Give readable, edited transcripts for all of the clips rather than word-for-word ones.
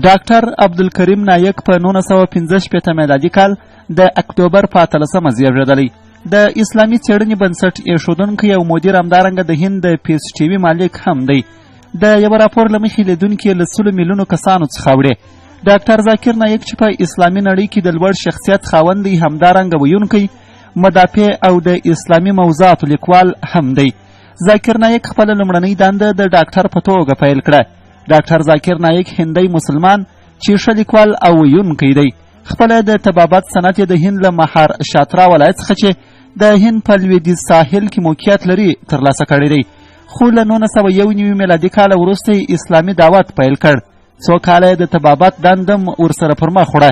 ډاکټر عبدالکریم نایک په 1965 میلادي کال د اکتوبر په 18مه زیږېدلی. د اسلامي څېړنې بنسټ ایښودونکی او مدیر، همدارنګه د هند د پیس ټي وي مالک هم دی. د یوه راپور له مخې لیدونکي له 100 میلیونو کسانو څخه اوړي. ډاکټر ذاکر نایک چې په اسلامي نړۍ کې د لوړ شخصیت خاوند دی، همدارنګه ویونکی، مدافع او د اسلامي موضوعاتو لیکوال هم دی. ذاکر نایک خپله لومړنۍ دنده د ډاکټر په توګه پیل کړه. ډاکټر ذاکر نایک هندی مسلمان چې ښه لیکوال او ویونکی دی، خپله د طبابت صنعت یې د هند له مهاراشترا ولایت څخه، چې د هند په لویدیځ ساحل کې موقعیت لري، ترلاسه کړی دی. خو له 1991 میلادي کاله وروسته یې اسلامي دعوت پیل کړ. څو کاله یې د طبابت دنده هم ورسره پر مخ وړه،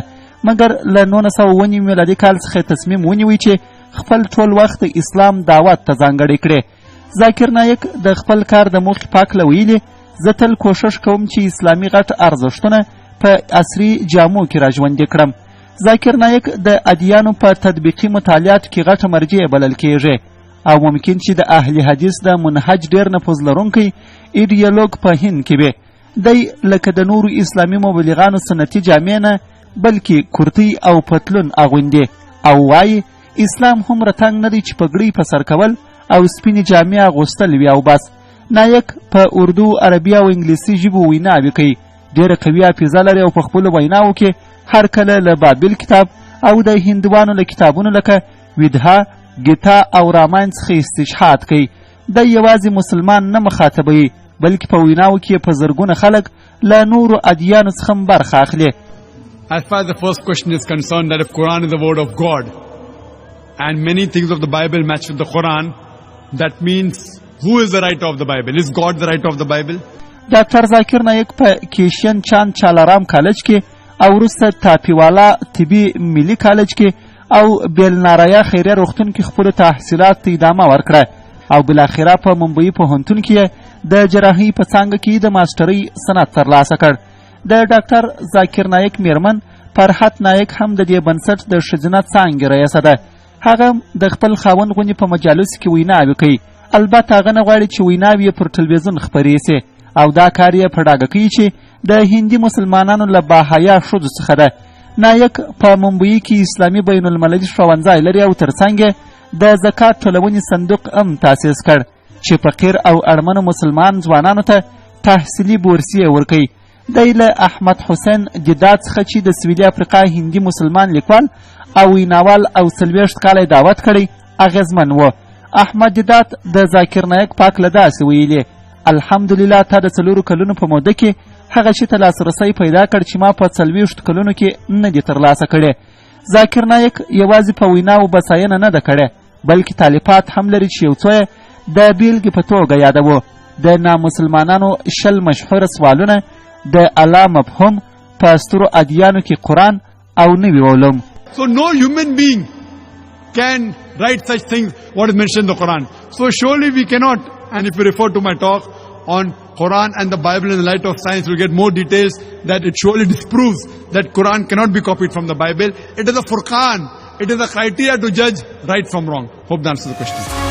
مګر له 1997 میلادي کال څخه یې تصمیم ونیوی چې خپل ټول وخت د اسلام دعوت ته ځانګړی کړي. ذاکر نایک د خپل کار د موخې په هکله ویلي: زه تل کوښښ کوم چې اسلامي غټ ارزښتونه په عصري جامو کې راژوندي کړم. ذاکر نایک د ادیانو په تطبیقي مطالعاتو کې غټه مرجع بلل کیږي او ممکن چې د اهل حدیث د منهج ډېر نفوذ لرونکی ایډیالوګ په هند کې وي. دی لکه د نورو اسلامي مبلغانو سنتي جامې نه، بلکې کرتۍ او پتلون اغوندي او وایي اسلام هومره تنګ نه دی چې پګړۍ په سر کول او سپینې جامې اغوستل وي او بس. نایک په اردو، عربي او انګلیسي ژبو ویناوې کوي. ډېره قوي حافظه لري او په خپلو ویناوو کې هر کله له بابل کتاب او د هندوانو له کتابونو لکه ویدها، ګیتا او راماین څخه استشهاد کوي. دی یوازې مسلمان نه مخاطبوي، بلکې په ویناوو کې په زرګونه خلک له نورو ادیانو څخه هم برخه اخلي. As far as the first question is concerned, that if Quran is the word of God and many things of the Bible match with the Quran, that means who is the writer of the Bible? Is God the writer of the Bible? ډاکټر ذاکر نایک په کیشن چاند چالارام کالج کې او وروسته تاپیوالا طبي ملي کالج کې او بیلنارایا خیریه روغتون کې خپلو تحصیلاتو ته ادامه ورکړه او بالاخره په ممبئی پوهنتون کې د جراحۍ په څانګه کې د ماسټرۍ سند ترلاسه کړ. د ډاکټر ذاکر نایک میرمن فرحت نایک هم د دې بنسټ د ښځینه څانګې رییسه ده. هغه د خپل خاوند غوندې په مجالسو کې ویناوې کوي. البته هغه نه غواړي چې ویناوې یې پر ټلویزیون خپرې سي او دا کار یې په ډاګه کوي چې د هندي مسلمانانو له باحیا ښځو څخه ده. نایک په ممبئی کې اسلامي بین المللي ښوونځی لري او ترڅنګ یې د زکات ټولونې صندوق هم تاسیس کړ چې فقیر او اړمنو مسلمان ځوانانو ته تحصیلي بورسیې ورکوي. دی له احمد حسین دیدات څخه، چې د سویلي افریقا هندي مسلمان لیکوال او ویناوال او 40 کاله یې دعوت کړی، اغېزمن و. احمد دیدات د ذاکر نایک په هکله داسې ویلي: الحمدلله، تا د 4 کلونو په موده کې هغه شي ته لاسرسی پیدا کړ چې ما په 40 کلونو کې نه دي ترلاسه کړی. ذاکر نایک یوازې په ویناوو بساینه نه ده کړې، بلکې تالیفات هم لري چې یو څو یې د بیلګې په توګه یادوو: د نامسلمانانو 20 مشهوره سوالونه، د الله مفهوم، په سترو ادیانو کې قرآن او نوي علوم. So no human being can write such things what is mentioned in the Quran. So surely we cannot, and if you refer to my talk on Quran and the Bible in the light of science, you'll get more details that it surely disproves that Quran cannot be copied from the Bible. It is a furqan. It is a criteria to judge right from wrong. Hope that answers the question.